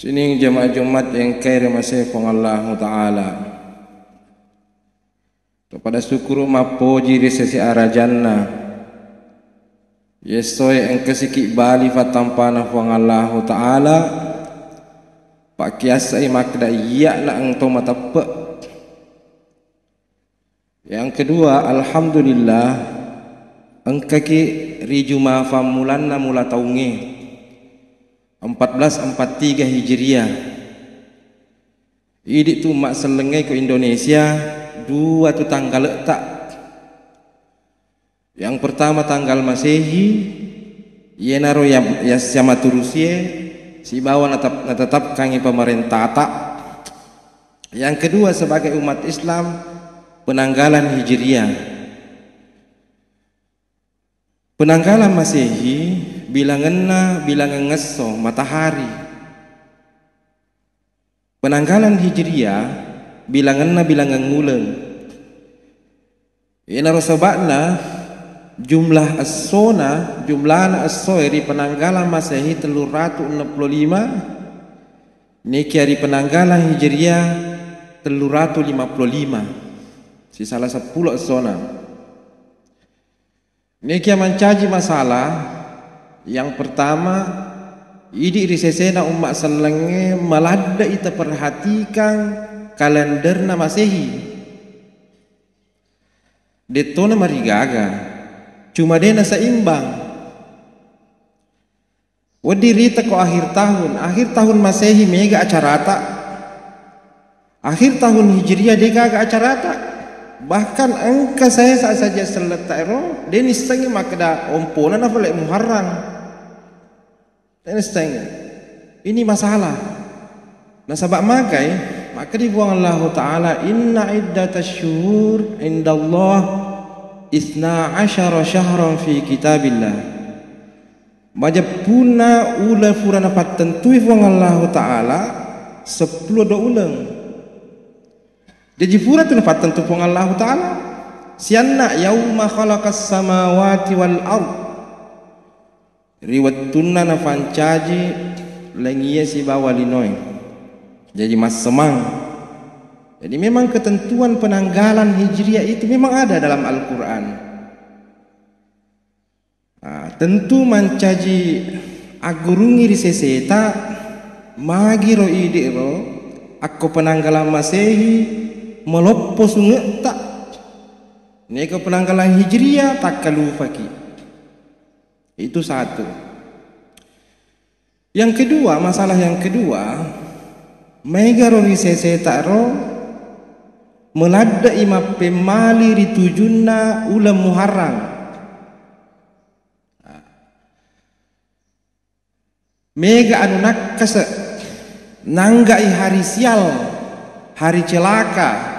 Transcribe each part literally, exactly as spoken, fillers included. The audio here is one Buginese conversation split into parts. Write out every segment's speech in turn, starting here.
Sining jamaah Jumat engkae ri masei Puang Allahu Ta'ala. Topada syukuru mappoji ri sese arajanna. Yessoe engka siki bali fattampana Puang Allahu Ta'ala. Pakkiassai makkeda iyya na engto mateppe. Yang kedua, alhamdulillah, engkaki ri juma fammulanna mula taungnge, empat belas empat tiga Hijriah. Idi tu umma sellengnge ko Indonesia, dua tu tanggale'ta. Yang pertama tanggal Masehi, iyanaro yang, yang siamaturusie, sibawa natap-, natetapkangi pemerintata. Yang kedua, sebagai umat Islam, penanggalan Hijriah. Penanggalan Masehi, bilangenna bilangan esso, matahari. Penanggalan Hijriah, bilangenna bilangan uleng. Iyanaro saba'na jumlah essona, jumlana essoe ri penanggalan Masehi telluratu enneng pulo lima, nekia ri penanggalan Hijriah telluratu lima pulo lima. Sisala seppulo essona. Nekia mancaji masalah, yang pertama, idi ri sesena umma sellengnge maladde'i taperhatikan kalenderna Masehi. Dettona marigaga, cuma de naseimbang. Wedding rita ko akhir tahun, akhir tahun Masehi mega acarata. Akhir tahun Hijriah de gaga acarata. Bahkan engka saesa saja selletta ero, de nissengi makkeda ompona na fale Muharram. De nissengi. Ini masalah. Nasaba magai, makkedi Puang Allahu Ta'ala, "Inna iddatasy syuhur indallah isna asyara syahran fi kitabillah." Majeppunna uleng fura napattentui Puang Allahu Ta'ala, seppulo do uleng. Jaji fura tu napattentu Puang Allahu Ta'ala, sianna yauma khalaqas samawati wal ard. Ri wettunna nafancaji langie sibawa linoe. Jaji massemang. Jadi memang ketentuan penanggalan Hijriah itu memang ada dalam Al-Quran. Ah, tentu mancaji aggurungngi ri seseta, magiro idi'ro akko penanggalan Masehi maloppo sunge'ta. Neko penanggalan Hijriah takkalupaki. Itu satu. Yang kedua, masalah yang kedua, maegaro ri seseta ro meladde'i mappemmali ri tujunna uleng Muharram. Mega anu nakkase, nangga'i hari sial, hari celaka.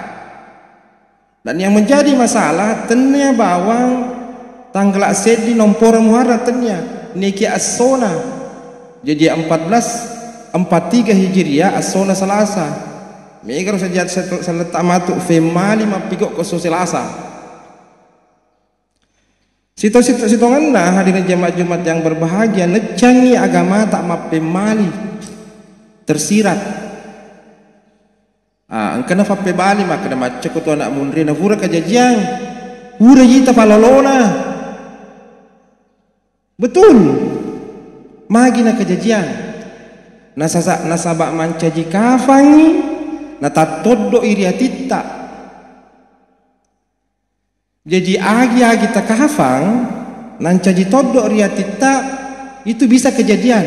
Dan yang menjadi masalah, tennia bawang tanggal seddi nompora Muharram tennia, niki essona. Jadi empat belas empat tiga Hijriah, essona Selasa. Mega ro saja sel-, seletta matu femmali mappigau ko esso Selasa. Sito-, sito-, sitongenna hadirin jamaah Jumat yang berbahagia, neccangi agamata mappemmali, tersirat. Ah, engkana fappebali makkeda, "Maccako tu anak munri, na pura kajajiang, pura ita palolona." Betul. Magi na kajajiang. Nasasa-, nasaba mancaji kafangi, natattoddo iri atitta. Jaji agi-agi takafang, nancaji toddo ri atitta, itu bisa kejadian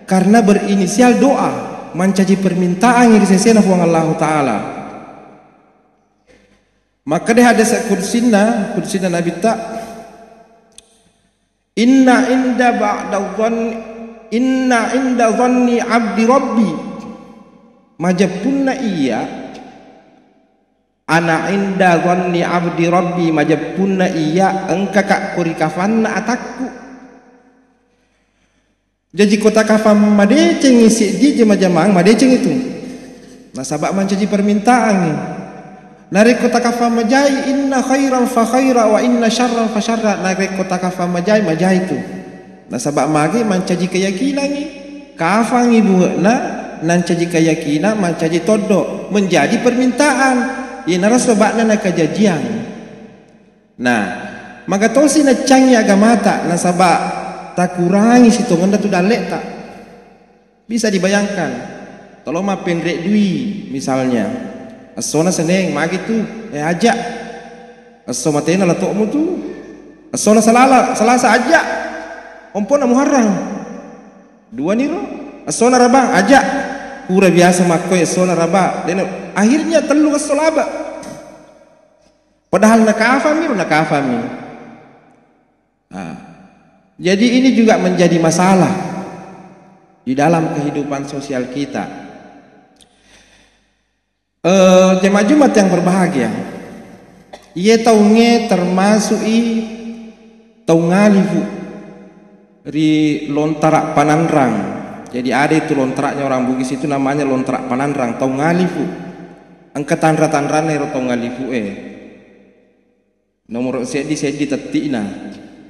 karena berinisial doa, mancaji permintaan ri sesena Puang Allahu Ta'ala. Maka deh ada kudsinna, kudsinna Nabi ta, "Inna inda ba'da dhanni, inna inda dhanni abdi rabbi." Majeppunna iya, "Ana inda dhanni abdi rabbi," majeppunna iya engkaka ko ri kafanna atakku. Jaji ko takafang madecengi siddi jama-jamang, madeceng itu. Nasaba mancaji permintaangi. Narekko takafang majai, "Inna khairan fa khaira wa inna syarran fa syarra." Narekko takafang majai, majai tu. Nasaba magi mancaji keyakinangi. Kafangi bunge'na, Nancaji keyakinan, mancaji toddo, menjadi permintaan. Iyanaro sebabna nakajajiang. Nah, magatosi naccangi agamata nasaba takurangi sitongenna tu dalle'ta. Bisa dibayangkan, tolo mappenre dui misalnya. Essona Seneng, magi tu, eh, aja. Esso matena lato'mu tu. Essona Salala, Salasa, aja. Ompona Muharram. Dua niro. Essona Rabang, aja. Pura biasa makkoi essona Rabang. Dena, akhirnya tellu esso laba. Padahal nakafami, nakafami. Nah, jadi ini juga menjadi masalah di dalam kehidupan sosial kita. Eh, jemaah Jumat yang berbahagia, iye taunge termasuk i tau ngalifu ri lontara pananrang. Jadi ada itu lontaranya orang Bugis itu namanya lontara pananrang, tau ngalifu. Engka tanra-tanranna ero tau ngalifu e. Nomoro seddi, seddi tetti'na.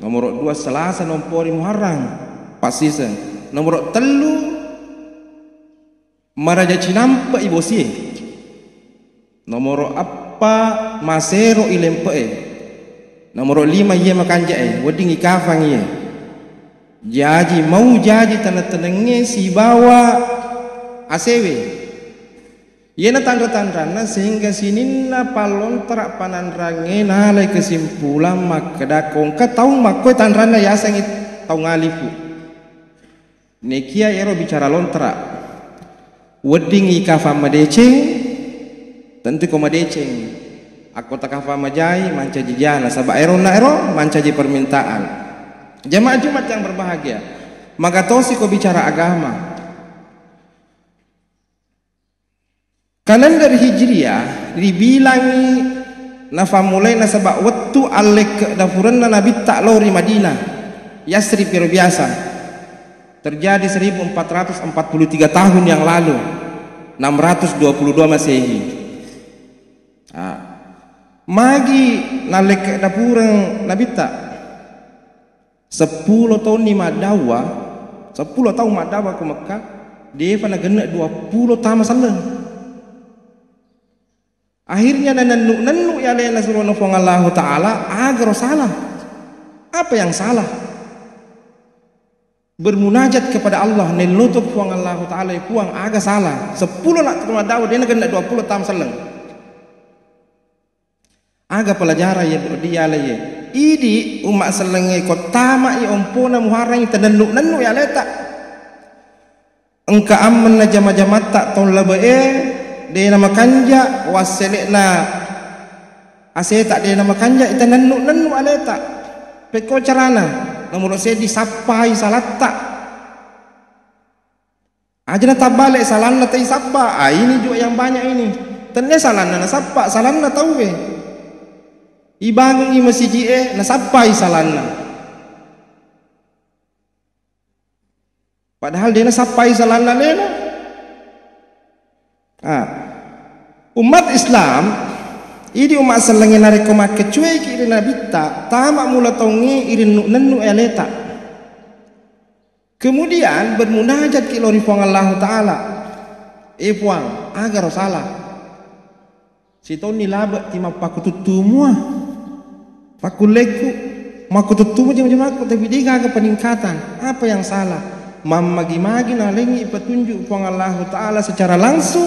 Nomoro dua, Selasa nompori Muharram, passiseng. Nomoro tellu, maraja cinampe i bosie. Nomoro eppa, masero i lempe'e. Nomoro lima, iye makanja e, wedding ikafang iye. Jaji mau jaji taneng-tanengnge sibawa asewe. Iyena tanra-tanranna sehingga sininna pallontara pananrangnge nalai kesimpulan makkeda, ko engka tau makkoi tanranna yasengngi tau ngalifu. Nekia ero bicara lontara, wedding ikafang madeceng, tentu ko madeceng. Akko takafang majai, mancaji jana, saba ero na ero mancaji permintaan. Jamaah Jumat yang berbahagia, magatosi ko bicara agama. Kalender Hijriah ribilangi nafammulai nasaba wettu allekke dafurenna Nabitta lao ri Madinah, Yasrib ero biasa. Terjadi seribu empat ratus empat puluh tiga tahun yang lalu, enam ratus dua puluh dua Masehi. Ah. Magi nallekke dafureng Nabitta? Seppulo taunni maddawa, seppulo taung maddawa ko Mekkah, defa nagenne dua pulo tama selleng. Akhirnya nanennu-nennu i alena surono Puang Allahu Ta'ala, agaro salah. Apa yang salah? Bermunajat kepada Allah, nelloto Puang Allahu Ta'ala, "Ya Puang, aga salah?" Seppulo na maddawa, de nagenne dua pulo tama selleng. Aga pelajaran ye, Bro, diala ye? Idi umma sellengnge ko tama i ompona Muharram, tenennu-nennu i aleta. Engka ammenna jama-jamatta taung labe'e, de namakanja, wassele'na aseta de namakanja, ita nennu-nennu aleta. Pekko carana, nomoro seddi, sappai salatta. Aja natabbale salanna tei sappa, ah, ini juga yang banyak ini. Tennia salanna nasappa, salanna tauwe. Ibangungi masiji e, nasappai salanna. Padahal de nasappai salanna lena. Ah. Umat Islam, idi umat sellengnge narekko makkecueki ri Nabitta, tama mula taungnge irennu-nennu aleta. Kemudian bermunajat ki lao ri Puang Allahu Ta'ala. Eh Puang, agaro salah? Sitaunni labe timappakututtumua. Pakkullekku, makkututtumu jama-jamakku, tapi de gaga peningkatan. Apa yang salah? Mammagi-magi nalengi petunjuk Puang Allahu Ta'ala secara langsung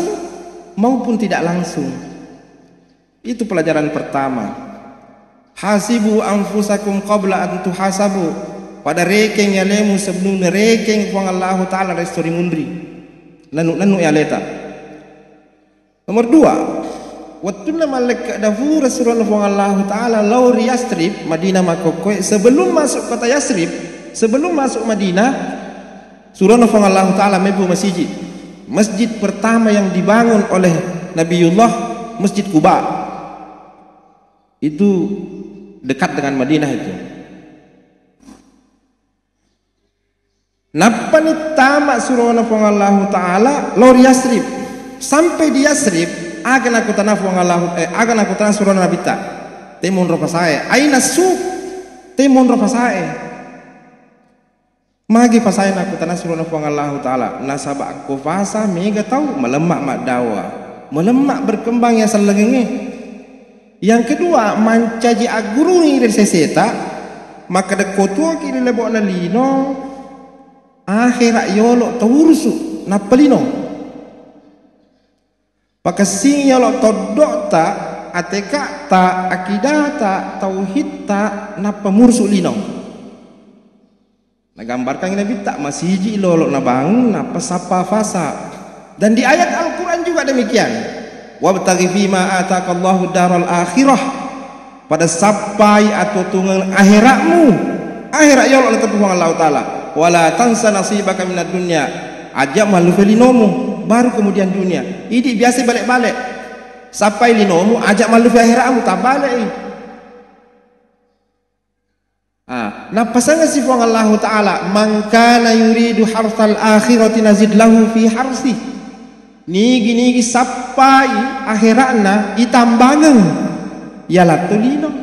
maupun tidak langsung. Itu pelajaran pertama. Hasibu anfusakum qabla an tuhasabu. Pada rekeng alemu sebelum rekeng Puang Allahu Ta'ala resto ri munri. Nanu-nanu aleta. Nomor dua, wettunna mallekke dafura surono Puang Allahu Ta'ala lao ri Yasrib, Madinah makkokkoe, sebelum masuk kota Yasrib, sebelum masuk Madinah, surono Puang Allahu Ta'ala mebbu masiji. Masjid pertama yang dibangun oleh Nabiullah, Masjid Quba. Itu dekat dengan Madinah itu. Nappani tama surona Puang Allahu Ta'ala lao ri Yasrib. Sampai di Yasrib, aga nakutana Puang Allahu, eh, aga nakutana surona Nabitta. Te monro pasae. Aina suq. Te monro pasae. Magi fasae nakkutanai surona Puang Allahu Ta'ala, nasaba ko fasa mega tau malemma maddawa, malemma berkembang iya sellengengnge. Yang kedua, mancaji aggurui ri seseta, makkeda ko tuoki ri lebo'na lino, akhera yolo taurusu, nappa lino. Pakessing yolo toddo'ta, ateka'ta, akidata, tauhidta, nappa murusu lino. Nagambarkan Nabitta, masiji lolo nabangun, nappa sappa fasa. Dan di ayat Al-Quran juga demikian. Wabtaghi fima atakallahu daral akhirah. Pada sappai atuo-tuongeng akhiratmu. Akhirat yolo letepu Puang Allahu Ta'ala. Wala tansa nasibaka minad dunya. Aja mallufe linomu, baru kemudian dunia. Idi biasa balik-balik. Sappai linomu, aja mallufe akhiratmu, tabbalei. Ah, nappasengeng si Puang Allahu Ta'ala, "Man kana yuridu hartsal akhirati nazid lahu fi hartsih." Nigi-nigi sappai akhiratna, itambangeng yalattu lino.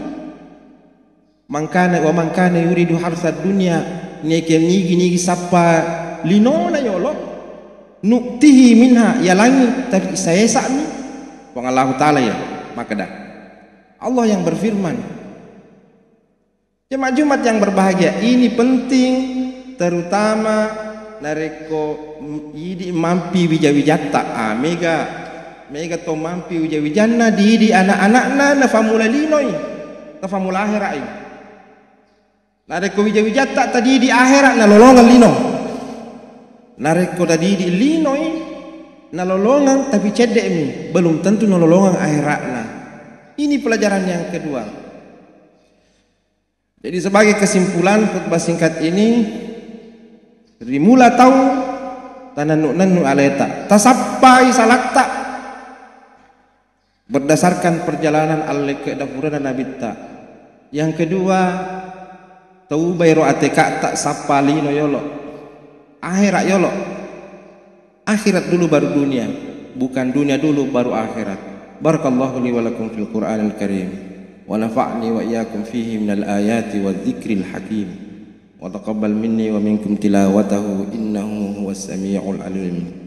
Man kana, wa man kana yuridu hartsad dunya, neke nigi-nigi sappa linona yolo, nu'tihi minha, yalangi, tapi saesa'mi. Puang Allahu Ta'ala ya makkeda. Allah yang berfirman. Jemaah Jumat yang berbahagia, ini penting, terutama narekko m-, idi mampi wija-wijatta. Ah, mega, mega to mampi wija-wijanna, diidi anak-anakna, nafammula linoi, nafammula akhirai. Narekko wija-wijatta tadiidi akhira, nalolongeng lino. Narekko tadiidi linoi, nalolongeng tapi cedde'mi, belum tentu nalolongeng akhiratna. Ini pelajaran yang kedua. Jadi, sebagai kesimpulan khutbah singkat ini, rimula tau tanannu-nannu aleta, tasappai salatta berdasarkan perjalanan allekke'na purana Nabitta. Yang kedua, taubai ro ateka'ta, sappa lino yolo, akhirat yolo. Akhirat dulu baru dunia, bukan dunia dulu baru akhirat. Barakallahu li wa lakum fil Qur'anil Karim, wa nafa'ni wa iyyakum fihi minal ayati wa dzikril hakim, wa taqabbal minni wa minkum tilawatahu, innahu huwas samiul alim.